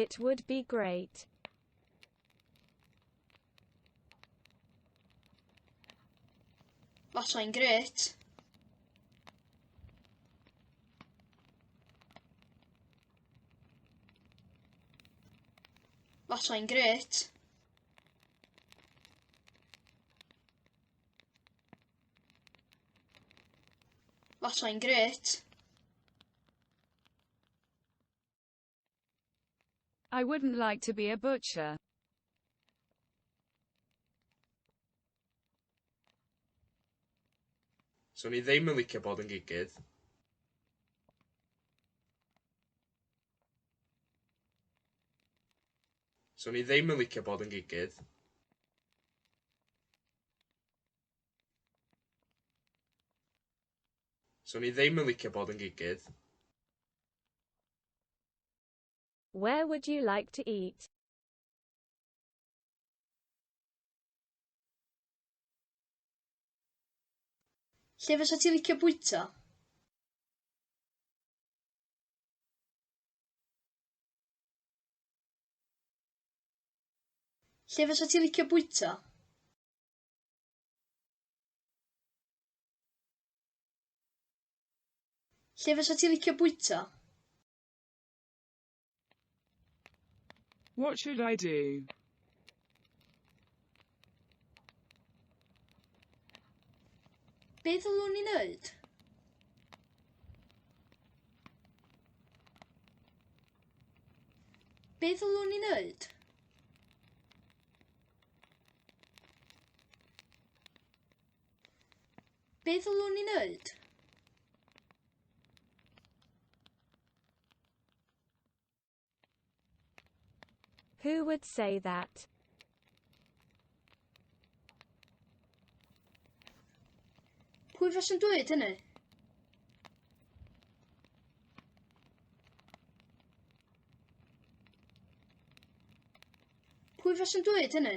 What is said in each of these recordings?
It would be great. Fasai'n grêt. Fasai'n grêt. Fasai'n grêt. I wouldn't like to be a butcher. Swn i ddim yn licio bod yn gigydd. Swn i ddim yn licio bod yn gigydd. Swn i ddim yn licio bod yn gigydd. Where would you like to eat? Lle fysa ti'n licio bwyta? Lle fysa ti'n licio bwyta? Lle fysa ti'n licio bwyta? What should I do? Be ddylwn i wneud? Be ddylwn i wneud? Be ddylwn i wneud? Who would say that? Pwy faswn dweud hynny? Pwy faswn dweud hynny?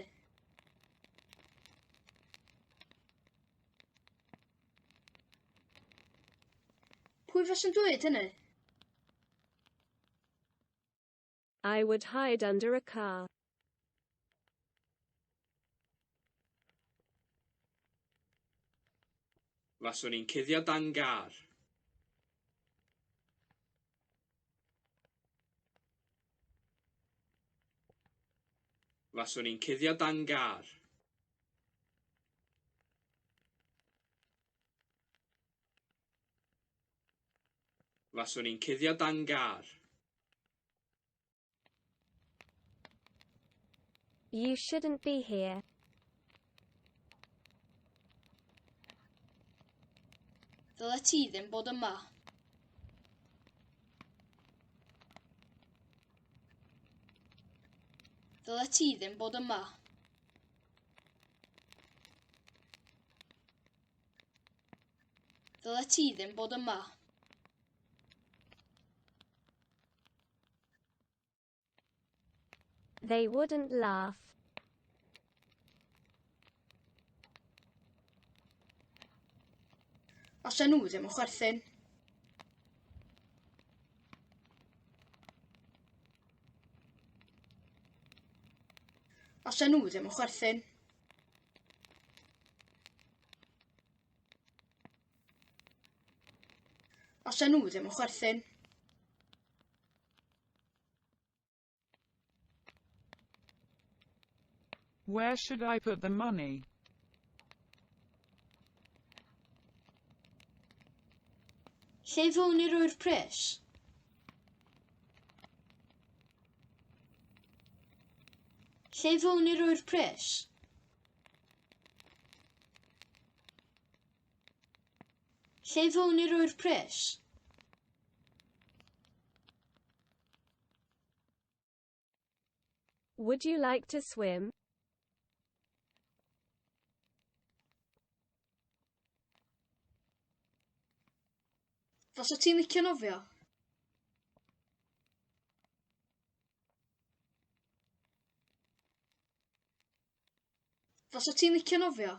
Pwy faswn dweud hynny? I would hide under a car. Faswn i'n cuddio dan gar. Faswn i'n cuddio dan gar. Faswn i'n cuddio dan gar. You shouldn't be here. Ddylet ti ddim bod yma. Ddylet ti ddim bod yma. Ddylet ti ddim bod yma. They wouldn't laugh. Allan nhw ddim yn chwerthin. Allan nhw ddim yn chwerthin. Allan nhw ddim yn chwerthin. Where should I put the money? Lle ddylwn i roi'r pres? Lle ddylwn i roi'r pres? Lle ddylwn i roi'r pres? Would you like to swim? Fasa ti'n licio nofio? Fasa ti'n licio nofio?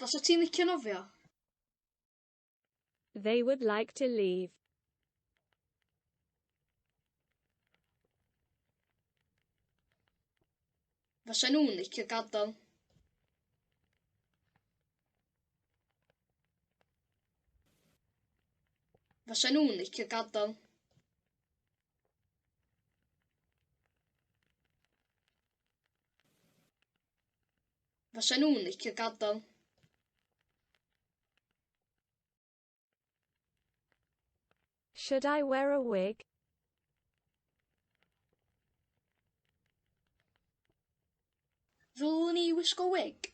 Fasa ti'n licio nofio? They would like to leave. Fysa nhw'n licio gadael. Fysa nhw'n licio gadael. Fysa nhw'n licio gadael. Should I wear a wig? Ddylwn i wisgo wig?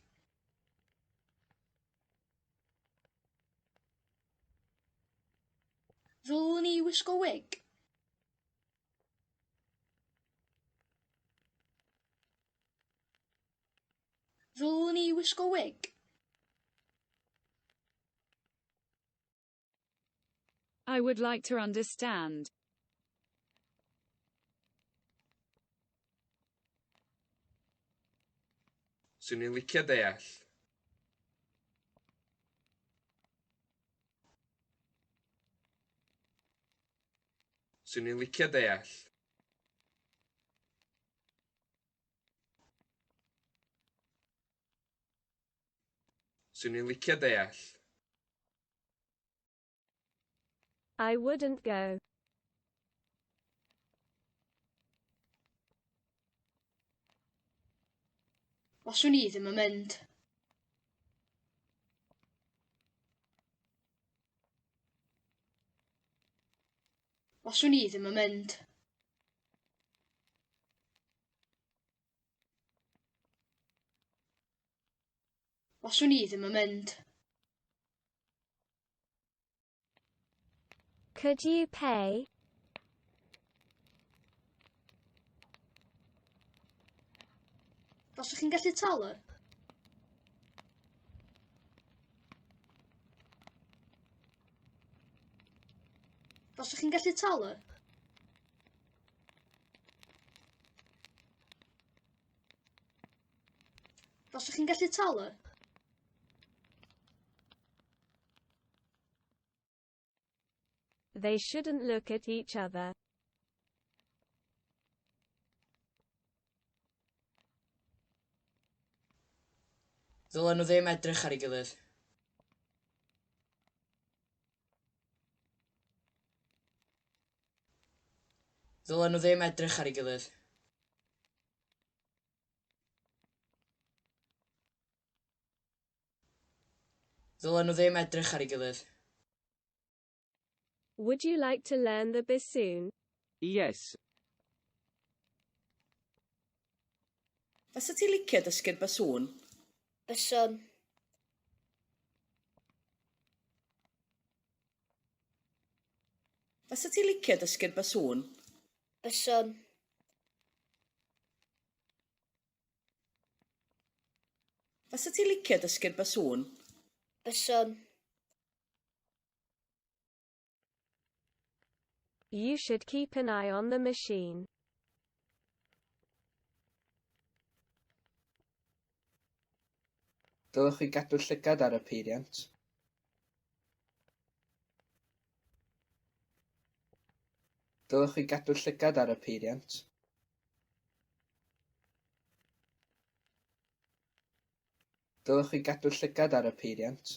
Ddylwn i wisgo wig? Ddylwn i wisgo wig? I would like to understand. Swn i'n licio deall. Swn i'n licio deall. Swn i'n licio deall. I wouldn't go. Faswn i ddim yn mynd. Faswn i ddim yn mynd. Faswn i ddim yn mynd. Could you pay? Faswch chi'n gallu talu? Faswch chi'n gallu talu? Faswch chi'n gallu talu? They shouldn't look at each other. Ddylen nhw ddim edrych ar ei gilydd. Ddylen nhw ddim edrych ar ei gilydd. Ddylen nhw ddim edrych ar ei gilydd. Would you like to learn the bassoon? Yes. Fysa ti'n licio dysgu'r basŵn? Byswn. Fysa ti'n licio dysgu'r basŵn? Byswn. Fysa ti'n licio dysgu'r basŵn? Byswn. You should keep an eye on the machine. Dylech chi gadw llygad ar y peiriant. Dylech chi gadw llygad ar y peiriant. Dylech chi gadw llygad ar y peiriant.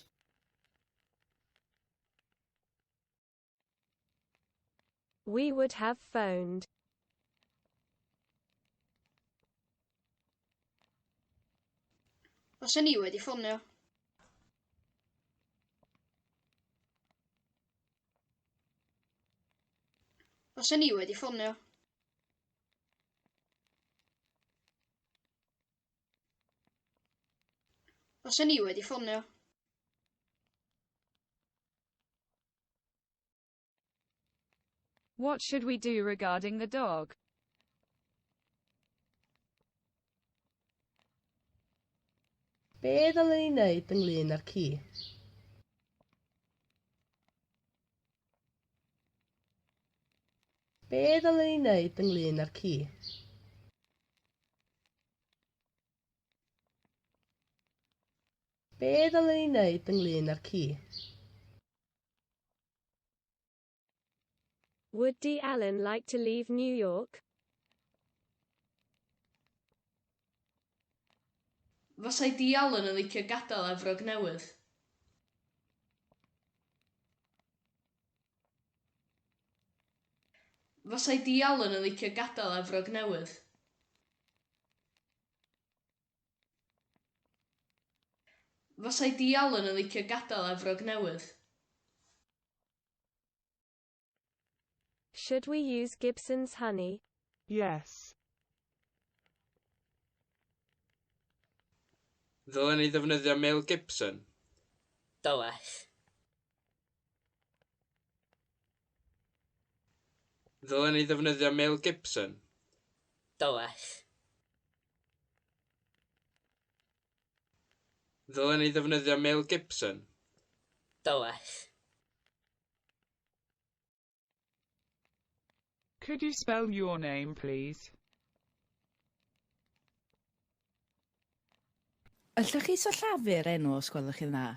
We would have phoned. Faswn i wedi ffonio. Faswn i wedi ffonio. Faswn i wedi ffonio. What should we do regarding the dog? Be ddylen ni wneud ynglyn â'r ci? Be ddylen ni wneud ynglyn â'r ci? Be ddylen ni wneud ynglyn â'r ci? Would Dee Allen like to leave New York? Fasai Dee Allen yn licio gadael Efrog Newydd? Fasai Dee Allen yn licio gadael Efrog Newydd? Fasai Dee Allen yn licio gadael Efrog Newydd? Should we use Gibson's honey? Yes. Ddylen ni ddefnyddio Mel Gibson? Dylech. Ddylen ni ddefnyddio Mel Gibson? Dylech. Ddylen ni ddefnyddio Mel Gibson? Dylech. Could you spell your name, please? Allwch chi sillafu'r enw os gwelwch chi'n dda?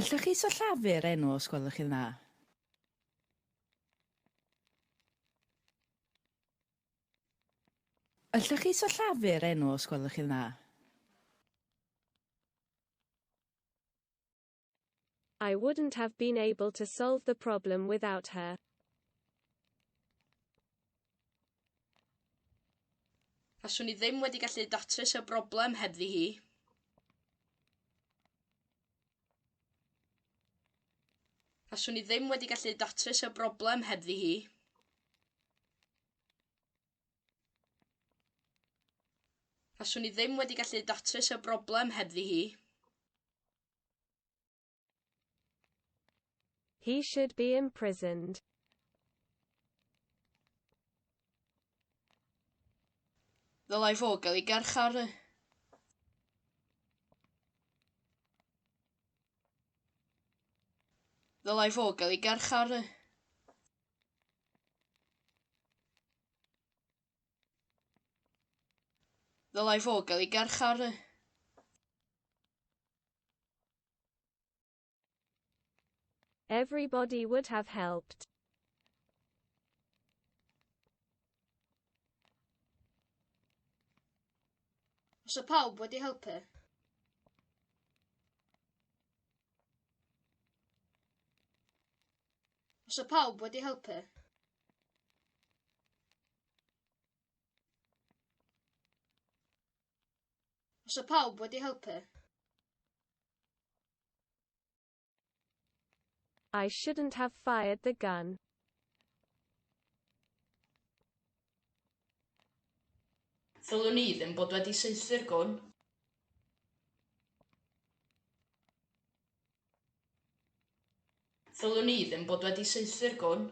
Allwch chi sillafu'r enw os gwelwch chi'n dda? Allwch chi sillafu'r enw os gwelwch chi'n dda? I wouldn't have been able to solve the problem without her. Faswn i ddim wedi gallu datrys y broblem hebddi hi. Faswn i ddim wedi gallu datrys y broblem hebddi hi. Faswn i ddim wedi gallu datrys y broblem hebddi hi. He should be imprisoned. Ddylai fo gael ei garcharu. Ddylai fo gael ei garcharu. Ddylai fo gael ei garcharu. Everybody would have helped. Fysa pawb wedi helpu. Fysa pawb wedi helpu. Fysa pawb wedi helpu. I shouldn't have fired the gun. Ddylwn i ddim bod wedi saethu'r gwn. Ddylwn i ddim bod wedi saethu'r gwn.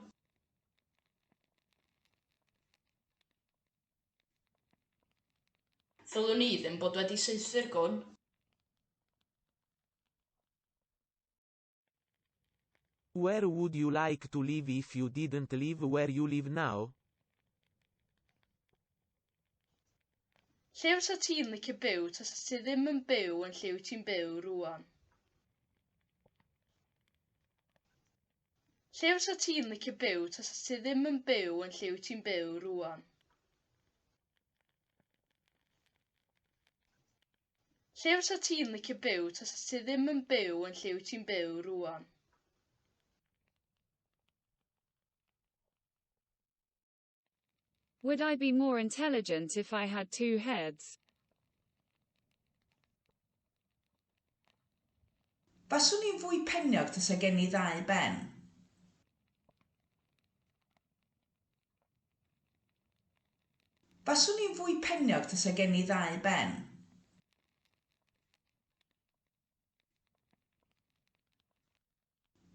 Ddylwn i ddim bod wedi saethu'r gwn. Where would you like to live if you didn't live where you live now? Lle fysa ti'n licio byw tasa ti ddim yn byw yn lle wyt ti'n byw rŵan? Lle fysa ti'n licio byw tasa ti ddim yn byw yn lle wyt ti'n byw rŵan? Lle fysa ti'n licio byw tasa ti ddim yn byw yn lle wyt ti'n byw rŵan? Would I be more intelligent if I had two heads? Faswn i'n fwy peniog tasa gen i ddau ben? Faswn i'n fwy peniog tasa gen i ddau ben?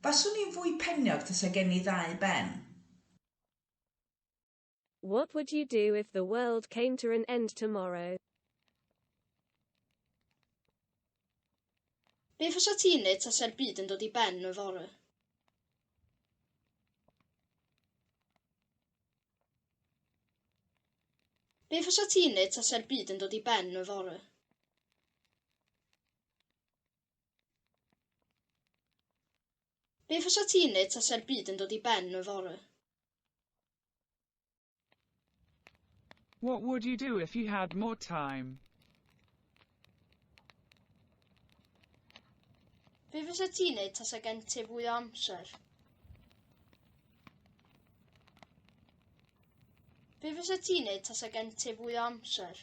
Faswn i'n fwy peniog tasa gen i ddau ben? What would you do if the world came to an end tomorrow? Be fysa ti'n neud tasa'r byd yn dod i ben yfory? Be fysa ti'n neud tasa'r byd yn dod i ben yfory? Be fysa ti'n neud tasa'r byd yn dod i ben yfory? What would you do if you had more time? Be fysa ti'n neud tasa gen ti fwy o amser? Be fysa ti'n neud tasa gen ti fwy o amser?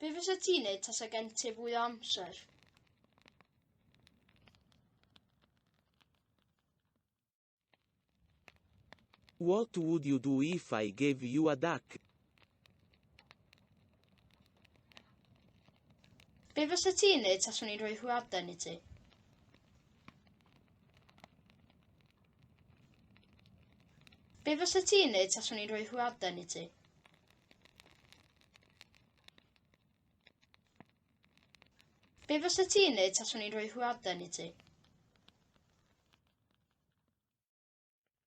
Be fysa ti'n neud tasa gen ti fwy o amser? What would you do if I gave you a duck? Be fysa ti'n neud taswn i'n rhoi hwyaden i ti? Be fysa ti'n neud taswn i'n rhoi hwyaden i ti? Be fysa ti'n neud taswn i'n rhoi hwyaden i ti?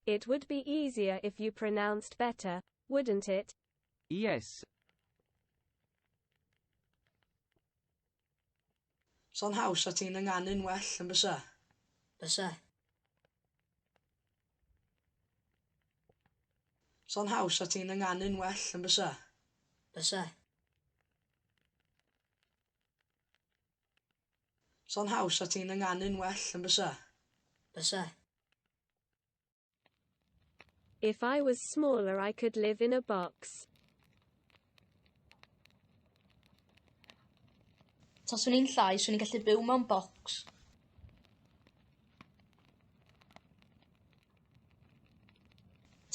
It would be easier if you pronounced better, wouldn't it? Yes. Sa'n haws 'sa ti'n ynganu'n well yn bysa? Bysa. Sa'n haws 'sa ti'n ynganu'n well yn bysa? Bysa. Sa'n haws 'sa ti'n ynganu'n well yn bysa? Bysa. If I was smaller I could live in a box. Taswn i'n llai, 'swn i'n gallu byw mewn bocs.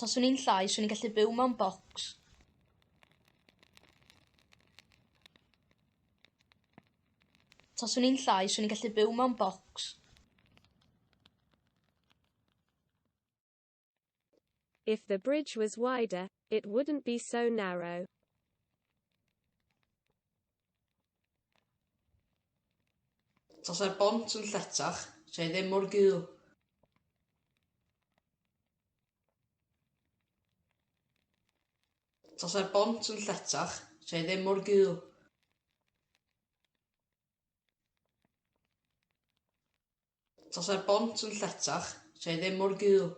Taswn i'n llai, 'swn i'n gallu byw mewn bocs. Taswn i'n llai, 'swn i'n gallu byw mewn bocs. If the bridge was wider, it wouldn't be so narrow. Tasa'r bont yn lletach, 'sa hi ddim mor gul. Tasa'r bont yn lletach, 'sa hi ddim mor gul. Tasa'r bont yn lletach, 'sa hi ddim mor gul.